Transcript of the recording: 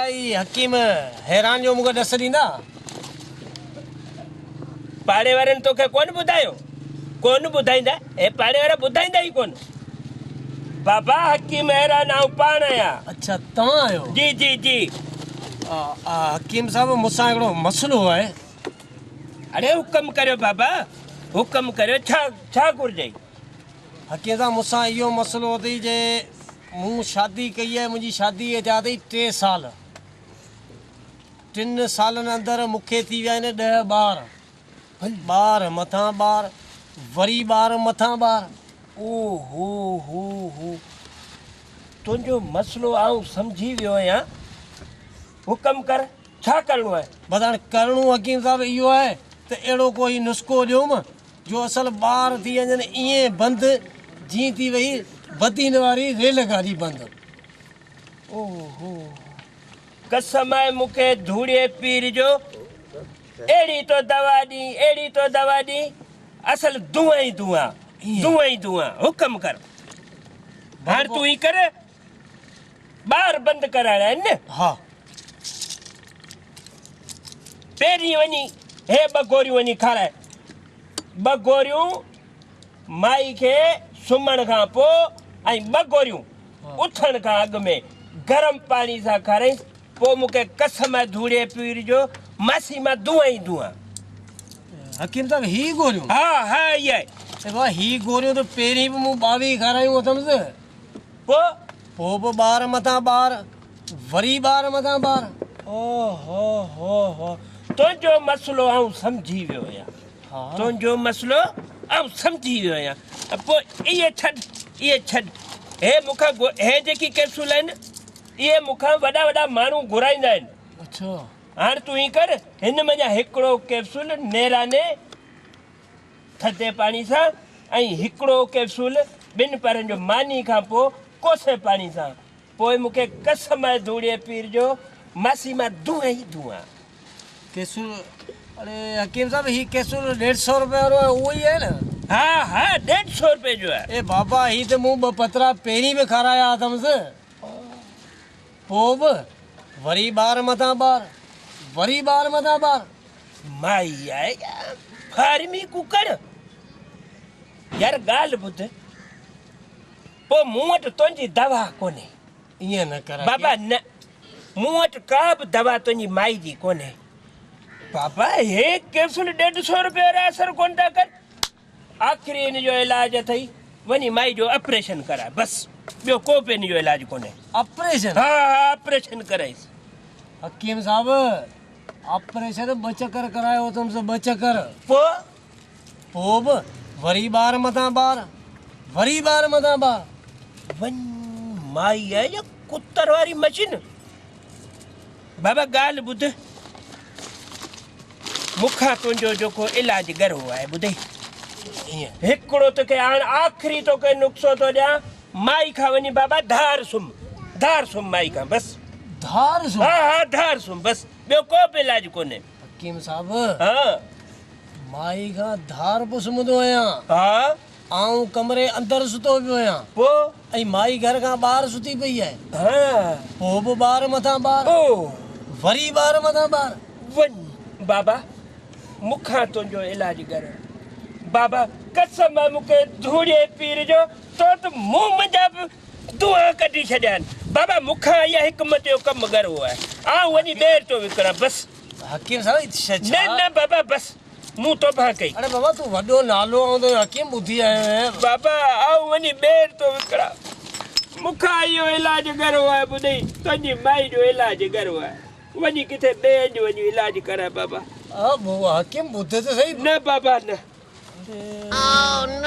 هي حڪيم حيران جو مون کي ڏس ڏيندا؟ پاڙي وارن توکي ڪونه ٻڌايو؟ ڪونه ٻڌائيندا، هي پاڙي وارا ٻڌائيندا ئي ڪونه. بابا حڪيم حيران آئون پاڻ آهيان. اڇا توهان آهيو؟ جي جي جي. حڪيم صاحب مون سان هڪڙو مسئلو آهي. اڙي حڪم ڪريو بابا حڪم ڪريو ڇا ڇا گهرجئي؟ حڪيم صاحب مون سان اهو مسئلو اٿئي جي مون شادي ڪئي آهي منهنجي شادي کي ٿيا اٿئي ٽي سال ٽن سالن اندر مون کي ٿي ويا آهن ڏهه ٻار ٻار مٿان ٻار وري ٻار مٿان ٻار. او هو هو هو تنهنجو مسئلو آئون سمجهي ويو آهيان حڪم ڪر ڇا ڪرڻو آهي؟ بس هاڻي ڪرڻو حڪيم صاحب اهو آهي ته اهڙو ڪوئي نسخو ڏيوم جو اصل ٻار ٿي وڃن ائين بند جيئن ٿي وئي بدين واري ريل گاڏي بند. او هو قسم آهي مون کي ڌوڙي پير جو اهڙي تو دوا ڏين اهڙي تو دوا ڏين اصل دونهان ئي دونهان دونهان ئي دونهان حڪم ڪر هاڻ تون ائين ڪر ٻار بند ڪرائڻا آهن نه؟ ها. پهرين وڃي هي ٻه گوريون وڃي کارائي. ٻه گوريون مائي کي سمهڻ کان پوء ۽ ٻه گوريون اٿڻ کان اڳ ۾ گرم پاڻي سان کارائينس، پوء مون کي قسم آهي ڌوڙي پير جو ماسي مان دونهان ئي دونهان. حڪيم صاحب هي گوريون؟ ها ها اهي آهي. اي بابا هي گوريون ته پهرين به مون ٻاويهه کارايون اٿمس. پوء؟ پوء به ٻار مٿان ٻار، وري ٻار مٿان ٻار. او هو هو هو تنهنجو مسئلو آئون سمجهي ويو آهيان. تنهنجو مسئلو آئون سمجهي ويو آهيان. پوء اهي ڇڏ، اهي ڇڏ. هي مون کان هي جيڪي ڪيپسول آهن، اهي مون کان وڏا وڏا ماڻهو گهرائيندا آهن. اڇا. هاڻ تون ائين ڪر، هن منجهان هڪڙو ڪيپسول نيراني ٿڌي پاڻي سان ۽ هڪڙو ڪيپسول ٻن پهرن جو ماني کان پوء ڪوسي پاڻي سان. پوء مون کي قسم آهي ڌوڙيء پير جو ماسي مان دونهان ئي دونهان. ڪيپسول اڙي حڪيم صاحب هي ڪيپسول ڏيڍ سئو روپيه وارو آهي اهو ئي آهي نه؟ ها ها ڏيڍ سئو روپيه جو آهي. اي بابا هي ته مون ٻه پترا پهرين به کارايا اٿمس. پوء به وري ٻار مٿان ٻار وري ٻار مٿان ٻار. مائي آهي يا فارمي ڪڪڙ؟ يار ڳالهه ٻڌ، پوء مون وٽ تنهنجي دوا ڪونهي. ائين نه ڪر بابا نه، مون وٽ ڪا به دوا تنهنجي مائي جي ڪونهي. بابا هي ڪيپسول ڏيڍ سئو روپيه وارا اثر ڪونه ٿا ڪن. آخري ان جو علاج اٿئي وڃي مائي جو آپريشن ڪراء بس ٻيو ڪو به ان جو علاج ڪونهي. آپريشن؟ ها ها آپريشن ڪرائيس. حڪيم صاحب آپريشن ٻه چڪر ڪرايو اٿم سو ٻه چڪر. پوء؟ پوء به وري ٻار مٿان ٻار وري ٻار مٿان ٻار. وڃ مائي آهي يا ڪتر واري مشين. بابا ڳالهه ٻڌ مون کان تنهنجو جيڪو علاج ڳرو آهي ٻڌئي هڪڙو توکي هاڻ آخري توکي نقصو ٿو ڏيان مائي کان وڃي بابا ڌار سم ڌار سم مائي کان بس ڌار سم ها ها ڌار سم بس ٻيو ڪو به علاج ڪونهي حڪيم صاحب ها مائي کان ڌار به سمهندو آهيان ها آئون ڪمري اندر ستو پيو آهيان. پوء؟ ۽ مائي گهر کان ٻاهر ستي پئي آهي. ها. پوء به ٻار مٿان ٻار. او. وري ٻار مٿان ٻار. وڃ بابا، مون کان تنهنجو علاج ڳر. بابا، قسم آهي مون کي ڌوڙيي پير جو، تو ته منهن منجهان به دونهان ڪڍي ڇڏيا آهن. بابا، مون کان اها حڪمت جو ڪم ڳرو آهي. آئون وڃي ٻير ٿو وڪڻان، بس. حڪيم صاحب، هي ڇا؟ نه نه بابا، بس. مون توبهه ڪئي. اڙي بابا تون وڏو نالو آئون تنهنجو حڪيم ٻڌي آيو آهيان. بابا آئون وڃي ٻير ٿو وڪڻان. مون کان اهو علاج ڳرو آهي ٻڌئي تنهنجي مائي جو علاج ڳرو آهي. وڃي ڪٿي ٻئي هنڌ وڃي علاج ڪراء بابا. حڪيم ٻڌ ته سهي. نه بابا نه. اڙي.